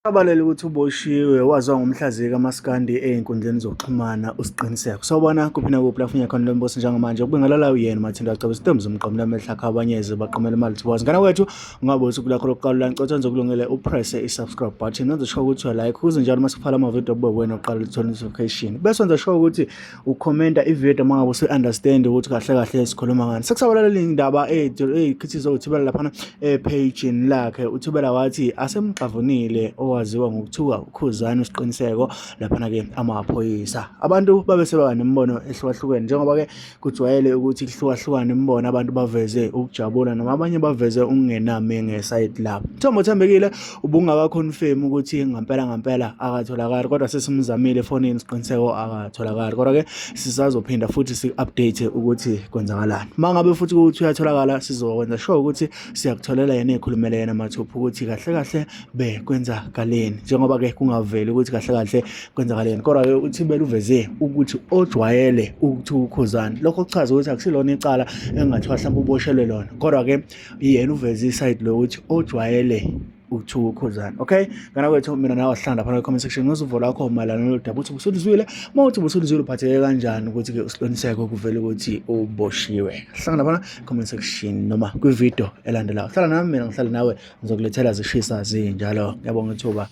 Abalele ukuthi uboshiwe waziwa ngomhlaziyi kamaskandi ey'nkundleni zokuxhumana uSiqiniseko. Sawubona kuphi nakuphi lapho unyaka khona lombuso njengamanje ukubingelela uyena Mathinto acaba isitembu zomqomo lamehla abanyezi baqomela imali thiwazi. Ngana kwethu ungabe usuku lakho lokuqala la ngicela wenze kulungele upresse i-subscribe button wenze sure ukuthi uyalike ukuze njalo uma sikufaka amavidiyo kube wena oqala ukuthola notification. Bese wenza sure ukuthi ukhomenta ividiyo uma ngabe usu-understand ukuthi kahle kahle sikhuluma ngani. Sekusabalala indaba eyikhithizo uThibela laphana ephejini lakhe. UThibela wathi asemxavunile owaziwa ngokuthiwa uKhuzani uSiqiniseko laphana-ke amaphoyisa. Abantu babe sebaba nemibono ehlukahlukene njengoba-ke kujwayele ukuthi kuhlukahlukane imibono abantu baveze ukujabula noma abanye baveze ukungenami ngesayidi labo. Mthombo othembekile ubungakakhonfemi ukuthi ngampela ngampela akatholakali kodwa sesimzamile efonini Siqiniseko akatholakali kodwa-ke sisazophinda futhi si-update ukuthi kwenzakalani. Uma ngabe futhi ukuthi uyatholakala sizokwenza sure ukuthi siyakutholela yena ekhulumele yena mathupha ukuthi kahle kahle bekwenzakaleni njengoba-ke kungaveli ukuthi kahle kahle kwenzakaleni kodwa-ke uThibela uveze ukuthi ojwayele ukuthi uKhuzani lokho kuchaza ukuthi akusilona icala engingathiwa mhlawumbe uboshelwe lona kodwa-ke yena uveze isayidi lokuthi ojwayele ukuthuka uKhuzani. Okay, ngana kwethu mina nawe sihlala lapha comment section ngozuvo lwakho mayelana nalolu daba ukuthi usulizwile, uma uthi ubusulizwile uphatheke kanjani ukuthi-ke uSiqiniseko kuvele ukuthi uboshiwe. Hlangana lapha comment section noma kwi-video elandelayo. Hlala nami mina ngihlale nawe ngizokulethela zishisa zinjalo. Ngiyabonga ithuba.